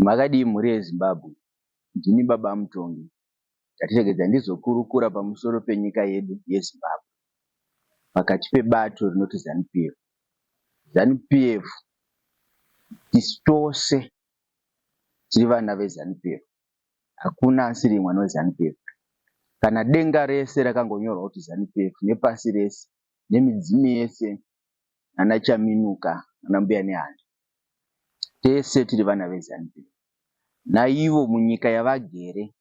Makadii mhuri yeZimbabwe? Ndini baba Mutongi. Ndatiregedza ndizokurukura pamusoro penyika yedu yeZimbabwe pakati pebato rinoti Zanu-PF. Zanu-PF tisu tose tiri vana veZanu-PF. Hakuna asiri mwana weZanu-PF. Kana denga rese rakangonyorwa kuti Zanu-PF nepasi rese nemidzimu yese nana Chaminuka nana Mbuya Nehanda tese tiri vana veZanu-PF. Naivo munyika yavagere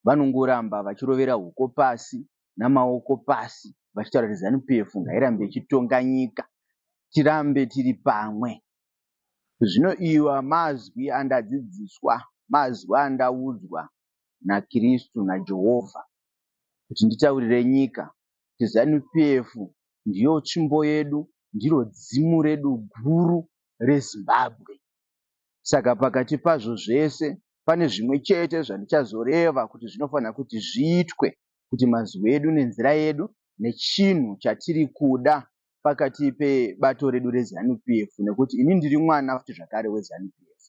vanongoramba vachirovera huko pasi namaoko pasi vachitaura kuti ZANU-PF ngairambe ichitonga nyika tirambe tiri pamwe. Zvino iwa mazwi andadzidziswa, mazwi andaudzwa naKristu naJehovha kuti nditaurire nyika kuti ZANU-PF ndiyo tsvimbo yedu, ndiro dzimu redu guru reZimbabwe. Saka pakati pazvo zvese pane zvimwe chete zvandichazoreva kuti zvinofanira kuti zviitwe kuti mazwi edu nenzira yedu nechinhu chatiri kuda pakati pebato redu reZanu-PF nekuti ini ndiri mwana futi zvakare weZanu-PF.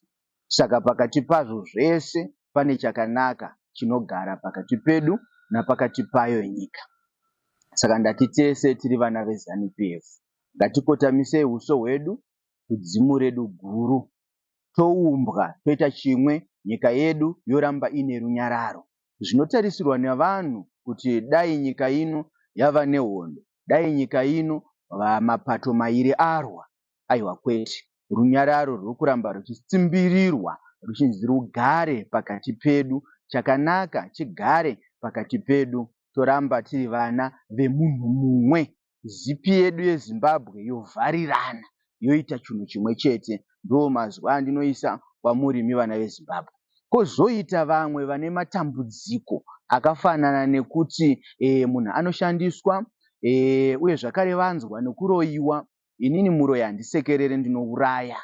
Saka pakati pazvo zvese pane chakanaka chinogara pakati pedu napakati payo nyika. Saka ndati tese tiri vana veZanu-PF ngatikotamisei uso hwedu kudzimu redu guru toumbwa toita chimwe nyika yedu yoramba ine runyararo. Zvinotarisirwa nevanhu kuti dai nyika ino yava nehondo, dai nyika ino mapato mairi arwa, aiwa kwete. Runyararo rwuri kuramba ruchitsimbirirwa ruchinzi rugare pakati pedu, chakanaka chigare pakati pedu, toramba tiri vana vemunhu mumwe. Zipi yedu yeZimbabwe yovharirana yoita chinhu chimwe chete. Ndoo mazwi andinoisa kwamuri imi vana veZimbabwe. Kozoita vamwe vane matambudziko akafanana nekuti e, munhu anoshandiswa e, uye zvakare vanzwa nekuroyiwa. Inini muroyi handisekerere ndinouraya.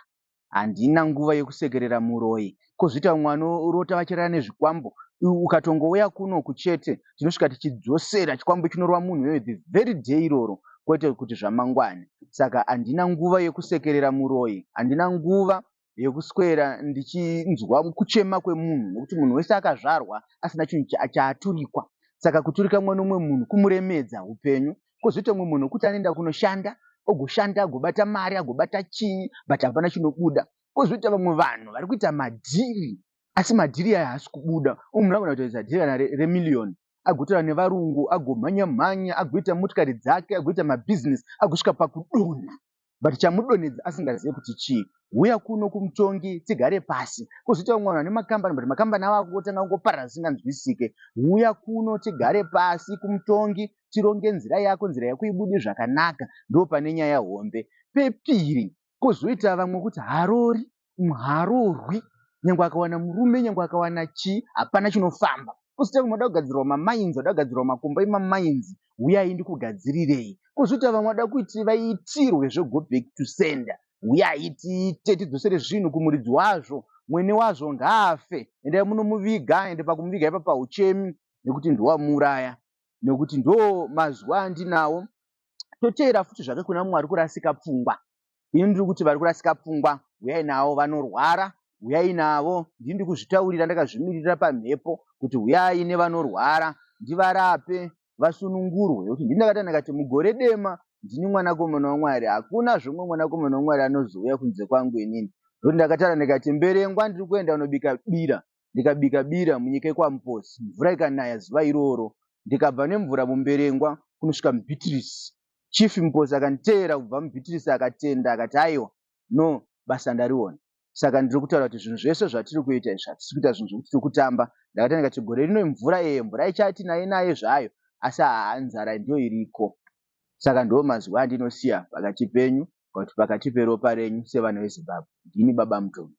Handina nguva yekusekerera muroyi. Kozoita vamwe vanorota vachirara nezvikwambo. Ukatongouya kunoku chete tinosvika tichidzosera chikwambo chinorova munhu iyoyo the very day iroro kwete kuti zvamangwani. Saka handina nguva yekusekerera muroyi. Handina nguva yekuswera ndichinzwa kuchema kwemunhu nekuti munhu wese akazvarwa asina chinhu chaaturikwa. Saka kuturika mumwe nomumwe munhu kumuremedza upenyu. Kozoita mumwe munhu wekuti anoenda kunoshanda ogoshanda agobata mari agobata chii but hapana chinobuda. Kozoita vamwe vanhu vari kuita madhiri asi madhiri aya haasi kubuda. Umwe munhu anogona kutoita dhiri kana remiliyoni agotaura nevarungu agomhanya mhanya agoita motikari dzake agoita mabhizinesi agosvika pakudonha but chamudonhedza asingazive kuti chii. Huya kuno kumutongi tigare pasi. Kozoita vamwe vanhu vane makambani but makambani avo akungotanga kungoparara zvisinganzwisisike. Huya kuno tigare pasi kumutongi tironge nzira yako nzira yako ibude zvakanaka. Ndopane nyaya hombe. Pepiri kozoita vamwe kuti harori haroorwi nyangwe akawana murume nyangwe akawana chii hapana chinofamba. Kozoita vamwe vada kugadzirwa mamainzi vada kugadzirwa makomba emamainzi huyai ndikugadzirirei. Kozoita vamwe vada kuti vaitirwe zvego back to sender huyai tiite tidzosere zvinhu kumuridzi wazvo mwene wazvo ngaafe endai munomuviga ende pakumuviga ipapa hauchemi nekuti ndowamuuraya nekuti ndo mazwi andinawo toteera futi zvake kuna mumwe ari kurasika pfungwa ini ndiri kuti vari kurasika pfungwa huyai navo vanorwara huyai navo ndini ndiri kuzvitaurira ndakazvimirira pamhepo kuti huyai nevanorwara ndivarape vasunungurwe nekuti ndini ndakati ndakati mugore dema ndini mwanakomana wamwari hakuna zvomwe mwanakomana wamwari anozouya kunze kwangu inini nekuti ndakataura ndikati mberengwa ndiri kuenda kunobika bira ndikabika bira munyika yekwamuposi mvura ikanaya zuva iroro ndikabva nemvura mumberengwa kunosvika muBeatrice Chief Muposi akanditeera kubva muBeatrice akatenda akati aiwa no basa ndariona. Saka ndiri kutaura kuti zvinhu zvese zvatiri kuita izvi hatisi kuita zvinhu zvekuti tiri kutamba. Ndakati ndikati gore rino imvura eye mvura ichati naye naye zvayo asi haa nzara ndiyo iriko. Saka ndo mazwi andinosiya pakati penyu kuti pakati peropa renyu sevana veZimbabwe. Ndini baba Mutongi.